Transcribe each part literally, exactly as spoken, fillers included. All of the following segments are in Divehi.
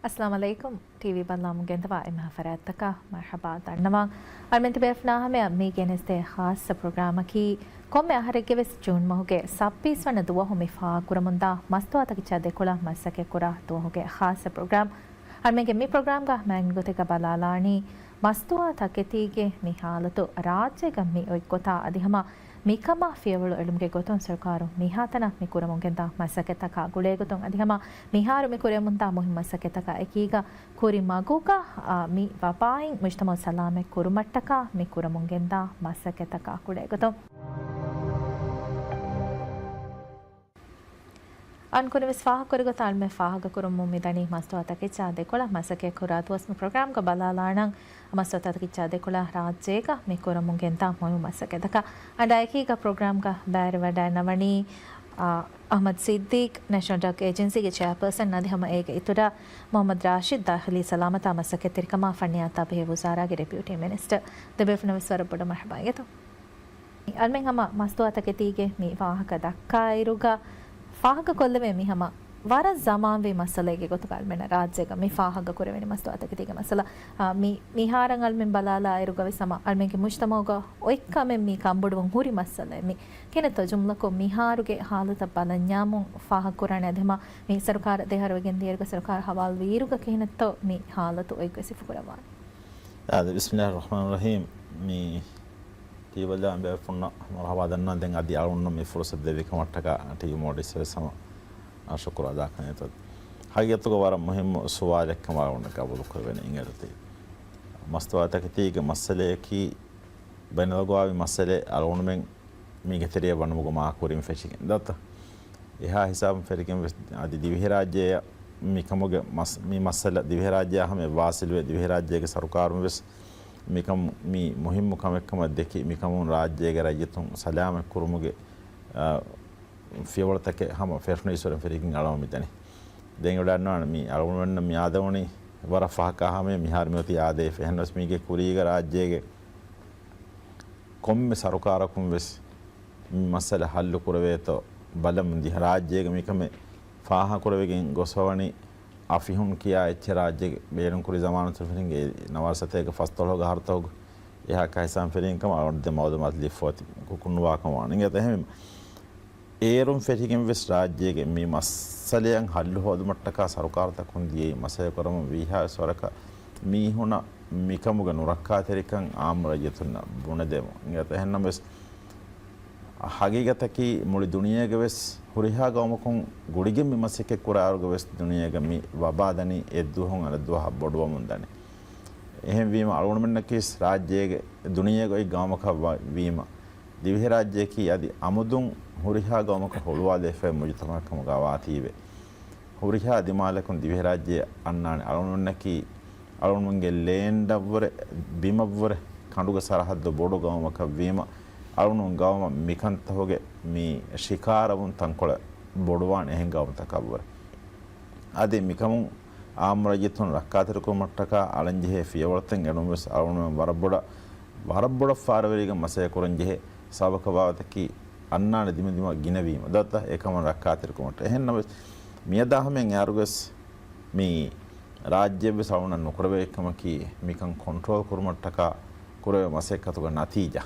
އައްސަލާމު ޢަލައިކުމް. ޓީވީ ބަލާމުން ގެންދަވާ އެންމެހާ ފަރާތްތަކަށް މަރުޙަބާ ދަންނަވަން. އަޅުމެން ތިބޭފުޅުންނާ ހަމަޔަށް މި ގެނެސްދޭ ޚާއްޞަ ޕްރޮގްރާމަކީ، ކޮންމެ އަހަރެއްގެ ވެސް ޖޫން މަހުގެ ސައްބީސް ވަނަ ދުވަހު މި ފާހަގަކުރަމުންދާ މަސްތުވާތަކެއްޗާ ދެކޮޅަށް މަސައްކަތްކުރާ ދުވަހުގެ ޚާއްޞަ ޕްރޮގްރާމް. އަޅުމެންގެ މި ޕްރޮގްރާމްގަ މާތް ގޮތެއްގަ ބަލާލާނީ، މަސްތުވާ ތަކެތީގެ މި ހާލަތު ރާއްޖޭގަ މި އޮތްގޮތާ އަދި ހަމަ މިކަމާ ފިޔަވަޅު އެޅުމުގެ ގޮތުން ސަރުކާރު މިހާތަނަށް މި ކުރަމުން ގެންދާ މަސައްކަތްތަކާ ގުޅޭގޮތުން އަދި ހަމަ މިހާރު މި ކުރެމުންދާ މުހިންމު މަސައްކަތްތަކާ އެކީގަ ކުރި މަގުގަ، އާ، މި ވަބާއިން މުޖްތަމަޢު ސަލާމަތް ކުރުމަށްޓަކާ މި ކުރަމުން ގެންދާ މަސައްކަތްތަކާ ގުޅޭގޮތުން. އަންކުނިވެސް ފާހަގަކުރި ގޮތަށް އަޅުމެން ފާހަގަކުރަމުން މިދަނީ މަސްތުވާ ތަކެއްޗާ ދެކޮޅަށް މަސައްކަތްކުރާ ދުވަސް. މި ޕްރޮގްރާމްގަ ބަލާލާނަން މަސްތުވާ ތަކެއްޗާ ދެކޮޅަށް ރާއްޖޭގަ މި ކުރަމުން ގެންދާ މުހިންމު މަސައްކަތްތަކަށް. އަނޑާ އެކީގަ ޕްރޮގްރާމްގަ ބައިވެރިވެވަޑައިގަންނަވަނީ، އާ، އަޙްމަދު ސިއްދީޤް، ނޭޝަނަލް ޑްރަގް އޭޖެންސީގެ ޗެއާޕާސަން އަދި ހަމަ އޭގެ އިތުރަށް މުޙައްމަދު ރާޝިދް، ދާޚިލީ ސަލާމަތާ މަސައްކަތްތެރިކަމާ ފަންނިޔާތާ ބެހޭ ވުޒާރާގެ ޑެޕިއުޓީ މިނިސްޓަރ. ދެބޭފުޅުންނަށް ވެސް ވަރަށް ބޮޑަށް މަރުޙަބާ އިނގޭތޯ. އަޅުމެން ހަމަ މަސްތުވާ ތަކެތީގެ މި ވާހަކަ ދައްކާއިރުގަ ފާހަގަކޮށްލެވޭ މި ހަމަ ވަރަށް ޒަމާންވީ މައްސަލައެއްގެ ގޮތުގަ އަޅުމެންނަށް ރާއްޖޭގަ މި ފާހަގަކުރެވެނީ މަސްތުވާ ތަކެތީގެ މައްސަލަ. އާ، މި، މިހާރަށް އަޅުމެން ބަލާލާއިރުގަ ވެސް ހަމަ އަޅުމެންގެ މުޖްތަމަޢުގަ އޮތް ކަމެއް މި ކަންބޮޑުވަން ހުރި މައްސަލައެއް މި. ކިހިނެއްތޯ ޖުމްލަކޮށް މިހާރުގެ ހާލަތަށް ބަލަންޏާމުން ފާހަގަކުރާނެ އަދި ހަމަ މި ސަރުކާރަށް ދެއަހަރު ވެގެން ދިޔައިރުގަ ސަރުކާރު ހަވާލުވިއިރުގަ ކިހިނެއްތޯ މި ހާލަތު އޮތްގޮތް ސިފަކުރައްވާނެ. އާދެ، ބިސްމިﷲިއްރަޙްމާނިއްރަޙީމް. މި ޓީވީ ބަލާ ބޭފުޅުންނަށް މަރުޙަބާ ދަންނަވަން. ދެން އަދި އަޅުގަނޑު މި ފުރުޞަތު ދެއްވި ކަމަށްޓަކާ ޓީވީ މޯލްޑިވްސް ވެސް ހަމަ ޝުކުރު އަދާކަން އެތަ. ހަގީގަތުގަ ވަރަށް މުހިއްމު ސުވާލެއް ކަމަށް އަޅުގަނޑަށް ގަބޫލުކުރެވޭނެ އިނގޭތަ. މަސްތުވާ ތަކެތީގެ މައްސަލަޔަކީ ބައިނަލްއަގުވާމީ މައްސަލައެއް. އަޅުގަނޑުމެން މީގެ ތެރެއަށް ވަނުމުގެ މާ ކުރިން ފެށިގެން ދާތަ. އެހާ ހިސާބުން ފެށިގެން ވެސް އަދި ދިވެހިރާއްޖެއަށް މިކަމުގެ މަސް-، މި މައްސަލަ ދިވެހިރާއްޖެއާ ހަމަ އެއް ވާސިލުވެ، ދިވެހިރާއްޖޭގެ ސަރުކާރުން ވެސް މިކަމު މި މުހިއްމު ކަމެއް ކަމަށް ދެކި، މިކަމުން ރާއްޖޭގެ ރައްޔިތުން ސަލާމަތް ކުރުމުގެ، އާ، ފިޔަވަޅުތަކެއް ހަމަ ފެށުނު އިސްވަރުން ފެށިގެން އަޅަމުން މިދަނީ. ދެން އެ ވަޑައިގަންނަވާނެ މި އަޅުގަނޑުމެންނަށް މި އާދެވުނީ ވަރަށް ފަހަކާ ހަމަޔަށް މިހާރު މިއޮތީ އާދައިފަ. އެހެންނަމަވެސް މީގެ ކުރީގަ ރާއްޖޭގެ ކޮންމެ ސަރުކާރަކުން ވެސް މި މައްސަލަ ހައްލު ކުރެވޭތޯ ބަލަމުން ދިހަ ރާއްޖޭގެ މިކަމެއް ފާހަގަކުރެވިގެން ގޮސްފަވަނީ އަފިހުން ކިޔާ އެއްޗެއް ރާއްޖޭގެ ބޭނުންކުރި ޒަމާނުތައް ފެށިގެން ނަވާރަ ސަތޭކަ ފަސްދޮޅަހުގެ އަހަރުތަކުގެ އެހާ ކަހިސާން ފެށިގެން ކަމަށް އަޅުގަނޑު ދެ މައުލޫމާތު ލިޔެފަ އޮތީ ކު-، ކުންނުވާކަމަށް ވާނެ. އިނގޭތަ އެހެންވީމަ އޭރުން ފެށިގެން ވެސް ރާއްޖޭގެ މި މައްސަލައަށް ހައްލު ހޯދުމަށްޓަކާ ސަރުކާރުތަކުން ދިޔައީ މަސައްކަތް ކުރަމުން ވީހާވެސް ވަރަކަށް މީހުނަށް މިކަމުގެ ނުރައްކާތެރިކަން އާއްމު ރައްޔިތުންނަށް ބުނެދެމުން. އިނގޭތަ އެހެންނަމަވެސް ހަގީގަތަކީ މުޅި ދުނިޔޭގެ ވެސް ހުރިހާ ގައުމަކުން ގުޅިގެން މި މަސައްކަތް ކުރާއިރުގަ ވެސް ދުނިޔޭގަ މި ވަބާ ދަނީ އެއްދުވަހުން އަނެއްދުވަހަށް ބޮޑުވަމުން ދަނީ. އެހެންވީމަ އަޅުގަނޑުމެންނަކީ ވެސް ރާއްޖޭގެ ދުނިޔޭގަ އޮތް ގައުމަކަށް ވަ-، ވީމަ ދިވެހިރާއްޖެއަކީ އަދި އަމުދުން ހުރިހާ ގައުމަކަށް ހުޅުވާލައިފައި މުޖުތަމަޢަކަމުގަ ވާތީވެ. ހުރިހާ ދިމާލަކުން ދިވެހިރާއްޖެ އަންނާނެ. އަޅުގަނޑުމެންނަކީ އަޅުގަނޑުމެންގެ ލޭންޑަށްވުރެ، ބިމަށްވުރެ، ކަނޑުގެ ސަރަހައްދު ބޮޑު ގައުމަކަށް ވީމަ، އަޅުގަނޑު ގައުމަށް މިކަންތަކުގެ މި ޝިކާރަވުން ތަންކޮޅެއް ބޮޑުވާނެ އެހެން ގައުމުތަކަށްވުރެ. އަދި މިކަމުން އާއްމު ރައްޔިތުން ރައްކާތެރިކުރުމަށްޓަކާ އަޅަންޖެހޭ ފިޔަވަޅުތައް އެޅުން ވެސް އަޅުގަނޑުމެން ވަރަށް ބޮޑަށް، ވަރަށް ބޮޑަށް ފާރަވެރިގެން މަސައްކަތް ކުރަންޖެހޭ. ސަބަބަކަށް ވާގޮތަކީ އަންނާނެ ދިމަދިމާ ގިނަވީމަ ދަތަ އެކަމަށް ރައްކާތެރިކުރުމަށް. އެހެންނަމަވެސް މިއަދާ ހަމައިން އައިއިރުވެސް މި ރާއްޖެއަށްވެސް އަޅުގަނޑަށް ނުކުރެވޭ ކަމަކީ މިކަން ކޮންޓްރޯލް ކުރުމަށްޓަކާ ކުރެވޭ މަސައްކަތުގެ ނަތީޖާ.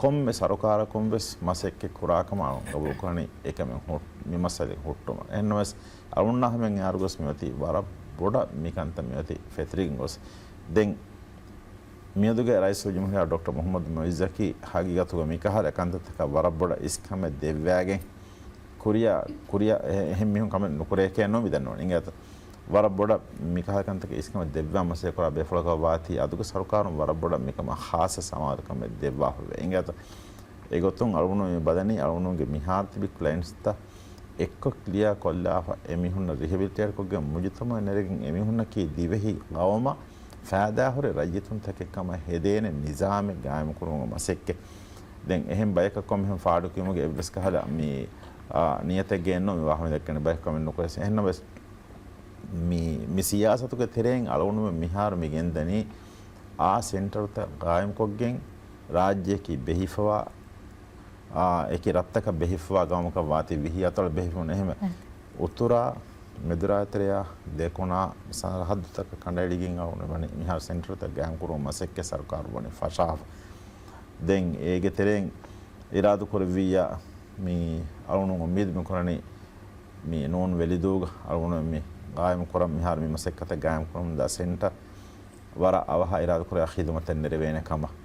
ކޮންމެ ސަރުކާރަކުން ވެސް މަސައްކަތް ކުރާ ކަމަށް އަޅުގަނޑު ގަބޫލުކުރަނީ އެކަމެއް ހު-، މި މައްސަލަ ހުއްޓުމަށް. އެހެންނަމަވެސް އަޅުގަނޑާ ހަމައިން އައިއިރުވެސް މިއޮތީ ވަރަށް ބޮޑަށް މިކަންތައް މިއޮތީ ފެތުރިގެން ގޮސް. ދެން މިއަދުގެ ރައީސުލްޖުމްހޫރިއްޔާ ޑޮކްޓަރ މުޙައްމަދު މުޢިއްޒަކީ ހަގީގަތުގަ މިކަހަލަ ކަންތައްތަކަށް ވަރަށް ބޮޑަށް އިސްކަމެއް ދެއްވާގެން ކުރިއަށް، ކުރިއަށް އެ-، އެހެން މީހުން ކަމެއް ނުކުރޭކޭ ނޯ މިދަންނަވަނީ. އިނގޭތަ؟ ވަރަށް ބޮޑަށް މިކަހަލަ ކަންތަކަށް އިސްކަމެއް ދެއްވާ މަސައްކަތް ކުރާ ބޭފުޅަކަށް ވާތީ އަދުގެ ސަރުކާރުން ވަރަށް ބޮޑަށް މިކަމަށް ޚާއްޞަ ސަމާލުކަމެއް ދެއްވާފަވޭ. އިނގޭތަ؟ އެގޮތުން އަޅުގަނޑު މި ބަލަނީ އަޅުގަނޑުގެ މިހާރު ތިބި ކްލައިންޓްސްތައް އެއްކޮށް ކްލިއާ ކޮށްލާފަ، އެމީހުންނަށް ރިހެބިލިޓޭޓް ކޮށްގެން މުޖުތަމަޢަށް ނެރެގެން އެމީހުންނަކީ ދިވެހި ގައުމަށް ފައިދާހުރި ރައްޔިތުންތަކެއް ކަމަށް ހެދޭނެ ނިޒާމެއް ގާއިމުކުރުމުގެ މަސައްކަތް. ދެން އެހެން ބަޔަކަށް ކޮންމެހެން ފާޑުކިޔުމުގެ އެއްވެސް ކަހަލަ މި، އާ، ނިޔަތެއްގައެއްނު މި ވާހަކަ ދައްކަނީ ބަޔަކަށް ކަމެއް ނުކުރެސް. އެހެންނަމަވެސް މި، މި ސިޔާސަތުގެ ތެރެއިން އަޅުގަނޑުމެން މިހާރު މި ގެންދަނީ އާ ސެންޓަރުތައް ގާއިމްކޮށްގެން ރާއްޖެއަކީ ބެހިފަވާ، އާ، އެކި ރަށްތަކަށް ބެހިފަވާ ގައުމަކަށް ވާތީ ވިހި އަތޮޅަށް ބެހިފަވުނު އެހެން އެ. އުތުރާ، މެދުރާއްތެރެއާ ދެކުނާ ސަރަހައްދުތަކަށް ކަނޑައެޅިގެން އަޅުގަނޑު ވަނީ މިހާރު ސެންޓަރުތައް ގާއިމްކުރުމަށް މަސައްކަތް ސަރުކާރު ވަނީ ފަށާފަ. ދެން އޭގެ ތެރެއިން އިރާދަކުރެއްވިއްޔާ މި އަޅުގަނޑު އުއްމީދު މިކުރަނީ މި ނޫން ވެލިދޫގަ އަޅުގަނޑު މި ގާއިމްކުރަން މިހާރު މި މަސައްކަތަށް ގާއިމްކުރަމުންދާ ސެންޓަރ ވަރަށް އަވަހަށް އިރާދަކުރާ ޚިދުމަތެއް ނެރެވޭނެ ކަމަށް.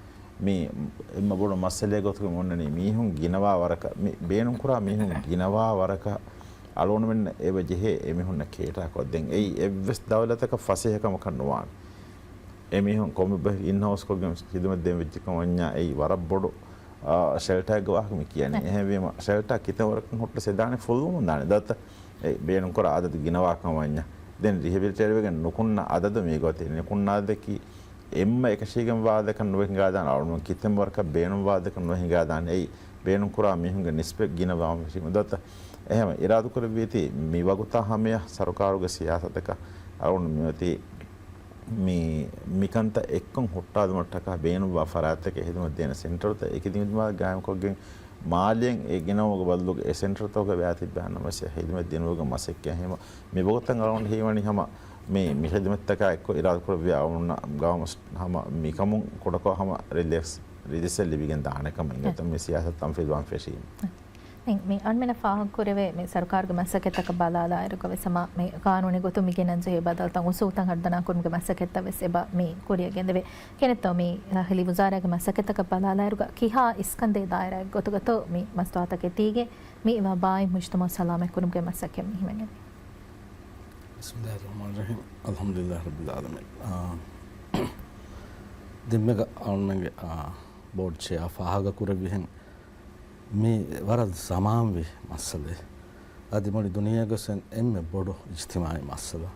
މި އެންމެ ބޮޑު މައްސަލައެއް ގޮތުގަ އޮންނަނީ މީހުން ގިނަވާ ވަރަކަށް، މި ބޭނުންކުރާ މީހުން ގިނަވާ ވަރަކަށް އަޅުގަނޑުމެންނަށް އެބަ ޖެހޭ އެމީހުންނަށް ކޭޓާކޮށްދޭން. އެއީ އެއްވެސް ދައުލަތަކަށް ފަސޭހަކަމަކަށް ނުވާނެ. އެމީހުން ކޮންމެ ބަހެއް އިންހައުސްކޮށްގެން ޚިދުމަތް ދޭން ވެއްޖެކަމަށް ވަންޏާ އެއީ ވަރަށް ބޮޑު، އާ، ޝެލްޓަރެއްގެ ވާހަކަ މި ކިޔަނީ. އެހެންވީމަ ޝެލްޓަރ ކިތަންމެ ވަރަކަށް ހުއްޓަސް އެދާނެ ފުލުވަމުން ދާނެ. ދައްތަ އެ ބޭނުންކުރާ އަދަދު ގިނަވާކަމަށް ވަންޏާ. ދެން ރިހެބިލިޓޭޓްވެގެން ނުކުންނަ އަދަދު މީގޮތެއް ނުކުންނާ ދެއްކި އެންމެ އެކަށީގެންވާ ދެކަށް ނުވެ ހިނގާދާނެ އަޅުގަނޑު ކިތަންމެ ވަރަކަށް ބޭނުންވާ ދެކަށް ނުވެ ހިނގާދާނެ. އެއީ ބޭނުންކުރާ މީހުންގެ ނިސްބަތް ގިނަ ވާމަ ފެށީމަ ދައްތަ. އެހެން އިރާދަކުރެއްވީތީ މި ވަގުތާ ހަމަޔަށް ސަރުކާރުގެ ސިޔާސަތަކަށް އަޅުގަނޑު މިއޮތީ މި، މިކަންތައް އެއްކޮށް ހުއްޓާލުމަށްޓަކާ ބޭނުންވާ ފަރާތްތަކެއް ހިދުމަތް ދޭނެ ސެންޓަރުތައް އެކި ދިމަދިމާ ގާއިމްކޮށްގެން މާލިއަށް އެ ގިނަވުމުގެ ބަދަލުގަ އެ ސެންޓަރުތަކުގަ ވައިތިއްބާ ނަމަވެސް ހިދުމަތް ދިނުމުގެ މަސައްކަތް ހިމަ މި ވަގުތަށް އަޅުގަނޑު ހީވަނީ ހަމަ މި، މި ހިދުމަތްތަކާ އެއްކޮށް އިރާދަކުރެއްވިޔާ އަޅުގަނޑު ގައުމު ހަމަ މިކަމުން ކުޑަކޮށް ހަމަ ރިލީފް، ރިލީފް އެއް ލިބިގެން ދާނެ ކަމަށް އިނގޭތޯ މި ސިޔާސަތު ތަންފީޒުވާން ފެށީމަ. ދެން މި އަޅުމެންނަށް ފާހަގަކުރެވޭ މި ސަރުކާރުގެ މަސައްކަތްތަކަށް ބަލާލާއިރުގަ ވެސް ހަމަ މި ޤާނޫނީ ގޮތުން މި ގެނަން ޖެހޭ ބަދަލުތައް އުސޫލުތައް ހަރުދަނާ ކުރުމުގެ މަސައްކަތްތައް ވެސް އެބަ މި ކުރިއަށް ގެންދެވޭ. ކިހިނެއްތޯ މި ދާޚިލީ ވުޒާރާގެ މަސައްކަތްތަކަށް ބަލާލާއިރުގަ ކިހާ އިސްކަންދޭ ދާއިރާއެއް ގޮތުގަތޯ މި މަސްތުވާތަކެތީގެ މި ވަބާއިން މުޖްތަމަޢު ސަލާމަތް ކުރުމުގެ މަސައްކަތް މި ހިމެނެނީ؟ بسم الله الرحمن الرحيم. الحمد لله رب العالمين. އާ، ދެންމެގަ އަޅުމެންގެ، އާ، ބޯޑް ޗެއާ ފާހަގަކުރެއްވިހެން މި ވަރަށް ޒަމާންވީ މައްސަލައެއް. އަދި މުޅި ދުނިޔޭގަސް އެންމެ ބޮޑު އިޖްތިމާޢީ މައްސަލަ.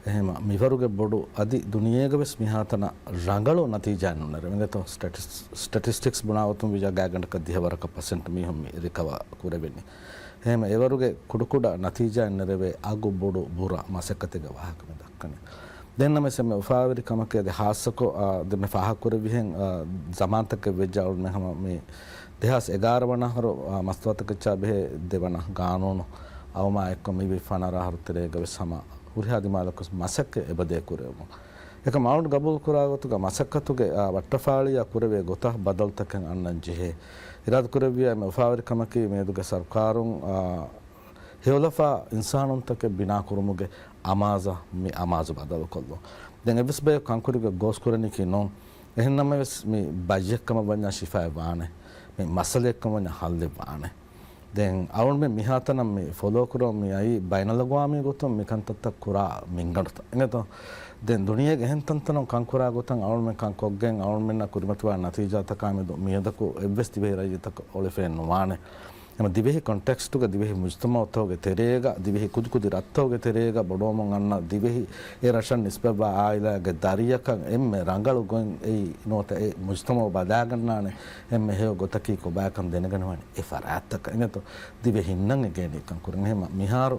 އެހެން މިވަރުގެ ބޮޑު އަދި ދުނިޔޭގަ ވެސް މިހާތަނަށް ރަނގަޅު ނަތީޖާއެއް ނުނެރެ. އިނގޭތޯ ސްޓެޓިސް-، ސްޓެޓިސްޓިކްސް ބުނާ ގޮތުން ވިއްޔާ ގާތްގަނޑަކަށް ދިހަ ވަރަކަށް ޕަސެންޓް މީހުން މި ރިކަވަރ ކުރެވެނީ. އެހެން އެވަރުގެ ކުޑަކުޑަ ނަތީޖާއެއް ނެރެވޭ އަގު ބޮޑު ބުރަ މަސައްކަތެއްގެ ވާހަކަ މި ދައްކަނީ. ދެންނަމަވެސް އެންމެ އުފާވެރި ކަމަކީ އަދި ހާއްސަކޮށް، އާ، ދެން މި ފާހަގަކުރެއްވިހެން، އާ، ޒަމާންތަކެއް ވެއްޖެ އަޅުގަނޑު ހަމަ މި ދެހާސް އެގާރަ ވަނަ އަހަރު، އާ، މަސްތުވާތަކެއްޗާ ބެހޭ ދެވަނަ ގާނޫނު އައުމާ އެއްކޮށް މިވީ ފަނަރަ އަހަރު ތެރޭގަ ވެސް ހަމަ ހުރިހާ ދިމާލަކުވެސް މަސައްކަތް އެބަދޭ ކުރެވުމުން. އެކަމް އަޅުގަނޑު ގަބޫލުކުރާ ގޮތުގަ މަސައްކަތުގެ، އާ، ވައްޓަފާޅިއާ ކުރެވޭ ގޮތަށް ބަދަލުތަކެއް އަންނަން ޖެހޭ. އިރާދަކުރެއްވިޔާ އެންމެ އުފާވެރި ކަމަކީ މިއަދުގެ ސަރުކާރުން، އާ، ހެޔޮލަފާ އިންސާނުންތަކެއް ބިނާކުރުމުގެ އަމާޒަށް މި އަމާޒު ބަދަލުކޮށްލުން. ދެން އެއްވެސް ބަޔަކު ކަންކުރިގެ ގޯސްކުރަނީކީ ނޫން. އެހެންނަމަވެސް މި ބައްޔެއްކަމަށް ވަންޏާ ޝިފާއެއް ވާނެ. މި މައްސަލައެއްކަމަށް ވަންޏާ ހައްލެއް ވާނެ. ދެން އަޅުގަނޑުމެން މިހާތަނަށް މި ފޮލޯކުރަމުން މި އައީ ބައިނަލްއަގްވާމީ ގޮތުން މިކަންތައްތައް ކުރާ މިންގަނޑުތައް. އިނގޭތޯ؟ ދެން ދުނިޔޭގެ އެހެން ތަންތަނުން ކަންކުރާ ގޮތަށް އަޅުގަނޑުމެން ކަންކޮށްގެން އަޅުގަނޑުމެންނަށް ކުރިމަތިވާ ނަތީޖާތަކާ މެދު މިއަދަކު އެއްވެސް ދިވެހި ރައްޔިތަކަށް އޮޅިފައެއް ނުވާނެ. އެމަ ދިވެހި ކޮންޓެކްސްޓުގަ ދިވެހި މުޖްތަމައުތަކުގެ ތެރޭގަ ދިވެހި ކުދިކުދި ރަށްތަކުގެ ތެރޭގަ ބޮޑުވަމުން އަންނަ ދިވެހި އެ ރަށަށް ނިސްބަތްވާ އާއިލާގެ ދަރިޔަކަށް އެންމެ ރަނގަޅު ގޮތް އެއީ ނުވަތަ އެ މުޖްތަމައު ބަލާގަންނާނެ އެންމެ ހެޔޮ ގޮތަކީ ކޮބާކަން ދެނެގަނެވޭނެ އެ ފަރާތްތަކަށް. އިނގޭތޯ ދިވެހިންނަށް އެނގޭނީ ކަން ކުރަން. އެހެމަ މިހާރު،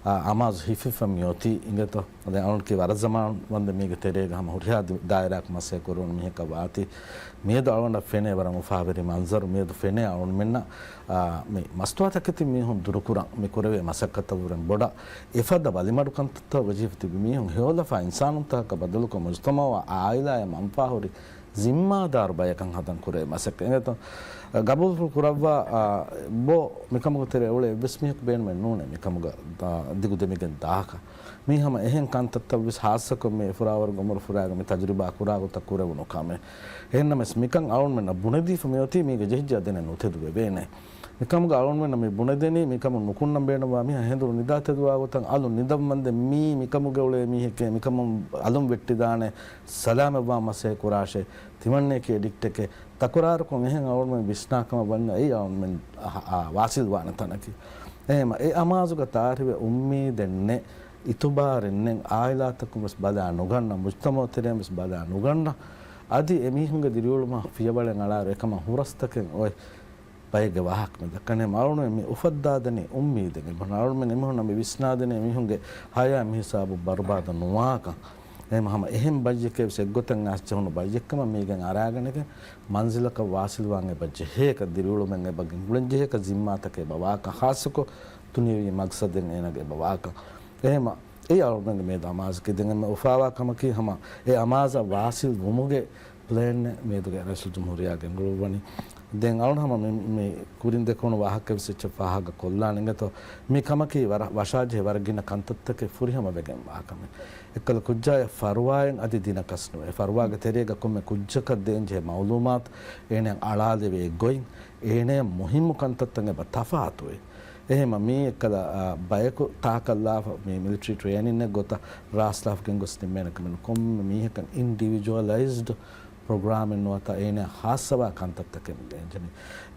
އާ، އަމާޒު ހިފިފަ މިއޮތީ އިނގޭތޯ. ދެން އަޅުން ކީ ވަރަށް ޒަމާން ވަންދެން މީގެ ތެރޭގަ ހަމަ ހުރިހާ ދި-، ދާއިރާއަކު މަސައްކަތް ކުރެވުނު މީހަކަށް ވާތީ. މިއަދު އަޅުގަނޑަށް ފެނޭ ވަރަށް އުފާވެރި މަންޒަރު. މިއަދު ފެނޭ އަޅުގަނޑުމެންނަށް، އާ، މި މަސްތުވާތަކެތި މީހުން ދުރުކުރަން މި ކުރެވޭ މަސައްކަތަށްވުރެން ބޮޑަށް އެފަދަ ވަލިމަޑުކަންތައްތައް ވެޖިހިފަ ތިބި މީހުން ހެޔޮލަފާ އިންސާނުންތަކަކަށް ބަދަލުކޮށް މުޖްތަމައުއާ އާއިލާއާ މަންފާހުރި ޒިންމާދާރު ބަޔަކަށް ހަދަން ކުރޭ މަސައްކަތް. އެނގޭތޯ؟ ގަބޫލު ކުރައްވާ، އާ، ބޯ މިކަމުގެ ތެރޭ އުޅޭ އެއްވެސް މީހަކު ބޭނުމެއް ނޫނޭ މިކަމުގަ، އާ، ދިގު ދެމިގެން ދާކަށް. މީ ހަމަ އެހެން ކަންތައްތައް ވެސް ހާއްސަކޮށް މި ފުރާވަރުގެ އުމުރު ފުރާގަ މި ތަޖުރިބާ ކުރާ ގޮތަށް ކުރެވުނު ކަމެއް. އެހެންނަމަވެސް މިކަން އަޅުގަނޑުމެންނަށް ބުނެދީފަ މިއޮތީ މީގެ ޖެހިއްޖާ ދެނެއް ނުތެދުވެވޭނެ. މިކަމުގަ އަޅުގަނޑުމެންނަށް މި ބުނެދެނީ މިކަމުން ނުކުންނަން ބޭނުންވާ މީހާ ހެނދުނު ނިދާ ތެދުވާ ގޮތަށް އަލުން ނިދަން ވަންދެން މީ މިކަމުގަ އުޅޭ މީހެކޭ މިކަމުން އަލުން ވެއްޓިދާނެ ސަލާމަތްވާ މަސައްކަތް ކުރާށޭ. ތިމަންނަޔަކީ އެޑިކްޓެކޭ. ތަކުރާރުކޮށް އެހެން އަޅުގަނޑުމެން ވިސްނާ ކަމަށް ވަންޏާ އެއީ އަޅުގަނޑުމެން އަ، އަ، ވާސިލްވާނެ ތަނަކީ. އެހެމަ އެ އަމާޒުގަ ތާރިވެ އުއްމީދެއް ނެތް، އިތުބާރެއް ނެތް، އާއިލާތަކުން ވެސް ބަލާ ނުގަންނަ، މުޖްތަމައު ތެރެއިން ވެސް ބަލާ ނުގަންނަ، އަދި އެމީހުންގެ ދިރިއުޅުމަށް ފިޔަވަޅެއް އަޅާއިރު އެކަމަށް ހުރަސްތަކެއް އޮތް ބައެއްގެ ވާހަކަ މި ދައްކަނީ. އަޅުގަނޑުމެން މި އުފައްދާދެނީ އުއްމީދެއް. އެމީހުން އަޅުގަނޑުމެން އެމީހުންނަށް މި ވިސްނާދެނީ އެމީހުންގެ ހަޔާތް މިހިސާބުން ބަރުބާދު ނުވާކަން. އެހެމަ ހަމަ އެހެން ބައްޔެކޭ ވެސް އެއްގޮތަށް އައިސްޖެހުނު ބައްޔެއްކަމަށް މީގެން އަރާގަނެގެން މަންޒިލަކަށް ވާސިލްވާން އެބަ ޖެހޭކަން، ދިރިއުޅުމެއް އެބަ ގެންގުޅެން ޖެހޭކަން، ޒިންމާތަކެއް އެބަ ވާކަން، ޚާއްޞަކޮށް ދުނިޔަވީ މަގްސަދެއް އޭނަގެ އެބަ ވާކަން. އެހެމަ އެއީ އަޅުގަނޑުގެ މިއަދު އަމާޒަކީ. ދެން އެންމެ އުފާވާ ކަމަކީ ހަމަ އެ އަމާޒަށް ވާސިލް ވުމުގެ ޕްލޭން މިއަދުގެ ރައީސުލްޖުމްހޫރިއްޔާ ގެންގުޅުއްވަނީ. ދެން އަޅުން ހަމަ މި، މި ކުރިން ދެކުނު ވާހަކަ ވެސް އެއްޗެއް ފާހަގަ ކޮށްލާނެ އިނގޭތޯ. މި ކަމަކީ ވަރަށް ވަށާޖެހޭ ވަރަށް ގިނަ ކަންތައްތަކެއް ފުރިހަމަ ވެގެން ވާ ކަމެއް. އެއްކަލަ ކުއްޖާޔަށް ފަރުވާއެއް އަދި ދިނަކަސް ނުވޭ. ފަރުވާގެ ތެރޭގަ ކޮންމެ ކުއްޖަކަށް ދޭންޖެހޭ މައުލޫމާތު، އޭނައަށް އަޅާލެވޭ ގޮތް، އޭނައަށް މުހިއްމު ކަންތައްތައް އެބަ ތަފާތުވޭ. އެހެމަ މީ އެއްކަލަ، އާ، ބަޔަކު ތާކަށްލާފަ މި މިލިޓަރީ ޓްރޭނިންއެއް ގޮތަށް ރާސްލާފަ ގެންގޮސް ނިންމޭނެ ކަމެއް ނޫން. ކޮންމެ މީހަކަށް އިންޑިވިޖުއަލައިޒްޑް ޕްރޮގްރާމެއް ނުވަތަ އޭނަ ހާއްސަވާ ކަންތައްތަކެއް މި ދޭންޖެހޭ.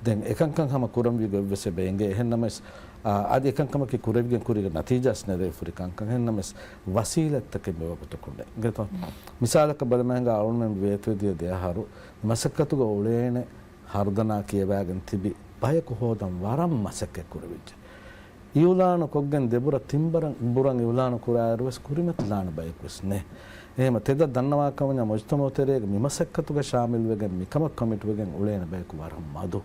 ދެން އެކަންކަން ހަމަ ކުރަންވީ ގޮތްވެސް އެބަ އެނގޭ. އެހެންނަމަވެސް، އާ، އަދި އެކަންކަމަކީ ކުރެވިގެން ކުރީގެ ނަތީޖާސް ނެރެވި ފުރި ކަންކަން. އެހެންނަމަވެސް ވަސީލަތްތަކެއް މިވަގުތު ކުޑަ. އިނގޭތޯ؟ މިސާލަކަށް ބަލަމަހިނގާ އަޅުމެން ވޭތުވެދިޔަ ދެ އަހަރު މަސައްކަތުގަ އުޅޭނެ ހަރުދަނާ ކިޔަވާގެން ތިބި ބަޔަކު ހޯދަން ވަރަށް މަސައްކަތް ކުރެވިއްޖެ. އިއުލާނު ކޮށްގެން ދެބުރަ ތިންބަރަށް ބުރަން އިއުލާނު ކުރާއިރު ވެސް ކުރިމަތިލާނެ ބަޔަކު ވެސް ނެ. އެހެމަ ތެދަށް ދަންނަވާ ކަމަށް މުޖްތަމައު ތެރޭގެ މި މަސައްކަތުގަ ޝާމިލްވެގެން މިކަމަށް ކޮމިޓްވެގެން އުޅޭނެ ބަޔަކު ވަރަށް މަދު.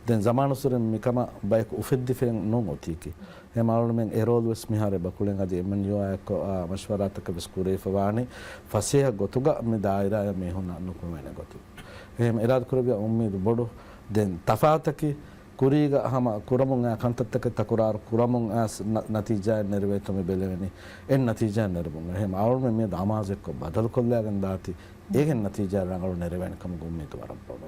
ދެން ޒަމާނުއްސުރެން މިކަމަށް ބަޔަކު އުފެއްދިފައެއް ނޫން އޮތީކީ. އެހެމަ އަޅުމެން އެ ރޯލް ވެސް މިހާރު އެބަ ކުޅެން އަދި އެމްއެންޔޫއާ އެއްކޮށް، އާ، މަޝްވަރާތަކެއް ވެސް ކުރެވިފަވާނީ ފަސޭހަ ގޮތުގަ މި ދާއިރާއަށް މީހުންނަށް ނުކުމެވޭނެ ގޮތުން. އެހެމަ އިރާދަކުރެއްވިޔާ އުއްމީދު ބޮޑު. ދެން ތަފާތަކީ ކުރީގަ ހަމަ ކުރަމުން އައި ކަންތައްތަކެއް ތަކުރާރު ކުރަމުން އައިސް ނަ-، ނަތީޖާއެއް ނެރެވޭތޯ މި ބެލެވެނީ. އެއް ނަތީޖާއެއް ނެރެމުން. އެހެމަ އަޅުމެން މިއަދު އަމާޒެއްކޮށް ބަދަލުކޮށްލާގެން ދާތީ އޭގެ ނަތީޖާ ރަނގަޅު ނެރެވޭނެ ކަމުގެ އުއްމީދު ވަރަށް ބޮޑު.